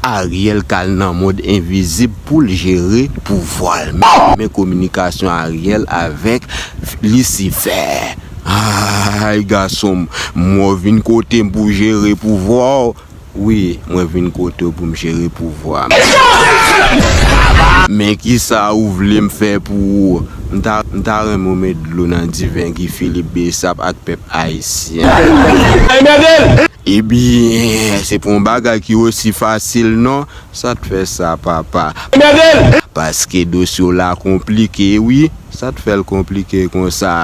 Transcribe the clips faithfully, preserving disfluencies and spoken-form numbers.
Ariel k al nan mond envizib pou l jere pouvwa l. Men, men kominikasyon Ariel avèk Lisifè. Ay, gason m, mwen vin kote m pou jere pouvwa w. Wi, mwen vin kote w pou m jere pouvwa m. Men kisa ou vle m fè pou ou? M ta, m ta renmen w met dlo nan diven Guy Philippe Bessap ak pèp ayisyen. Ebyen, se pa yon bagay ki osi fasil non. Sa t fè sa, papa? Paske dosye w la konplike, wi. Sa t fè l konplike konsa?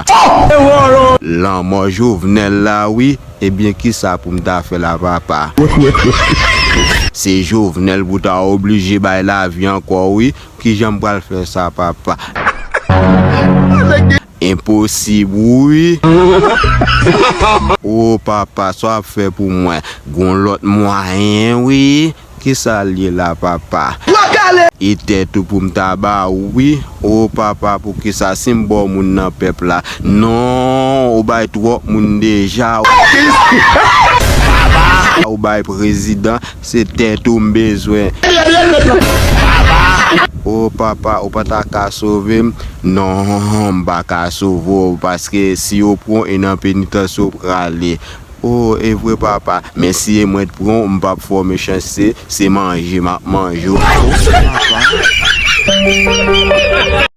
Lanmò Jovenel la, wi. Ebyen, kisa pou m ta fè la, papa? Se Jovenel pou ta oblije bay lavi ankò, wi. Kijan m pral fè sa, papa? Enposib, wi. O papa, sa w ap fè pou mwen? Gon lòt mwayen, wi. Kisa l ye la, papa? E tèt ou pou m ta ba ou, wi. O papa, poukisa si m ba w moun nan pèp la? Non, ou bay twòp moun deja. Ou bay prezidan, se tèt ou m bezwen. O papa, ou pa ta ka sove m? Non, m pa ka sove w, paske si yo pran w, e nan penitansye w prale. O, e vre, papa. Men si e mwen t pran w, m p ap fè w mechanste, se manje m ap manje w. O, papa.